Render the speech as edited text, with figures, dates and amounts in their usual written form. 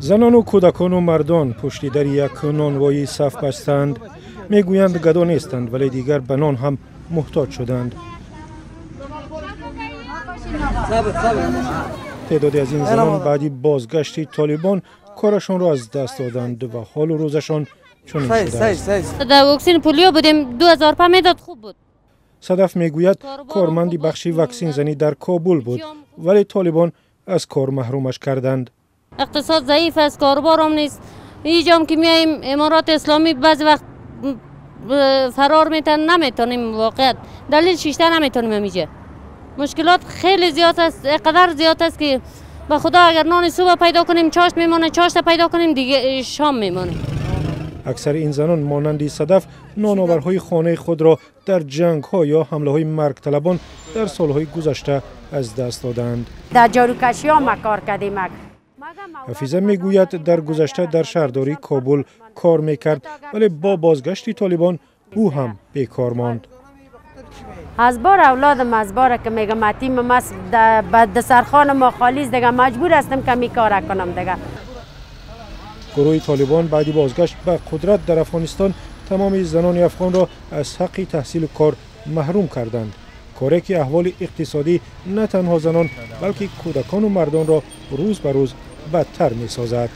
Занону кӯдакону мардон пушти дари як нонвоӣ саф бастанд. Мегӯянд, гадо нестанд, вале дигар ба нон ҳам муҳтоҷ шуданд. Теъдоде аз ин занон баъди бозгашти Толибон корашонро аз даст доданд ва ҳолу рӯзашон чунин шудааст. Дар ваксин полио будем, 2000 па медод, хуб буд. Садаф мегӯяд, корманди бахши ваксинзанӣ дар Кобул буд, вале Толибон аз кор маҳрумаш карданд. Иқтисод заиф аст, корборам нест. Иҷом ки меоем, Аморати Исломӣ баъзе вақт фарор метан, наметонем, воқеат далел шишта наметонем. Ҳамиҷа мушкилот хеле зиёд аст, инқадар зиёд аст, ки ба худо, агар нони субҳ пайдо кунем, чошт мемонад, чошта пайдо кунем, дига шом мемонад. Аксари ин занон монанди Садаф ноноварҳои хонаи худро дар ҷангҳо ё ҳамлаҳои маргталабон дар солҳои гузашта аз даст доданд. Дар ҷорукашиҳо ма кор кардем. Ҳафиза мегӯяд, дар гузашта дар шаҳрдории Кобул кор мекард, вале бо бозгашти Толибон ӯ ҳам бекор монд. از بار اولادم، از بار که میگم یتیم است، به دسترخوان ما خالی است، دیگه مجبور هستم که می کار کنم دیگه. Гурӯҳи Толибон баъди бозгашт ба қудрат дар Афғонистон тамоми занони афғонро аз ҳаққи таҳсилу кор маҳрум карданд, коре ки аҳволи иқтисодӣ на танҳо занон, балки кӯдакону мардонро рӯз ба рӯз бадтар месозад.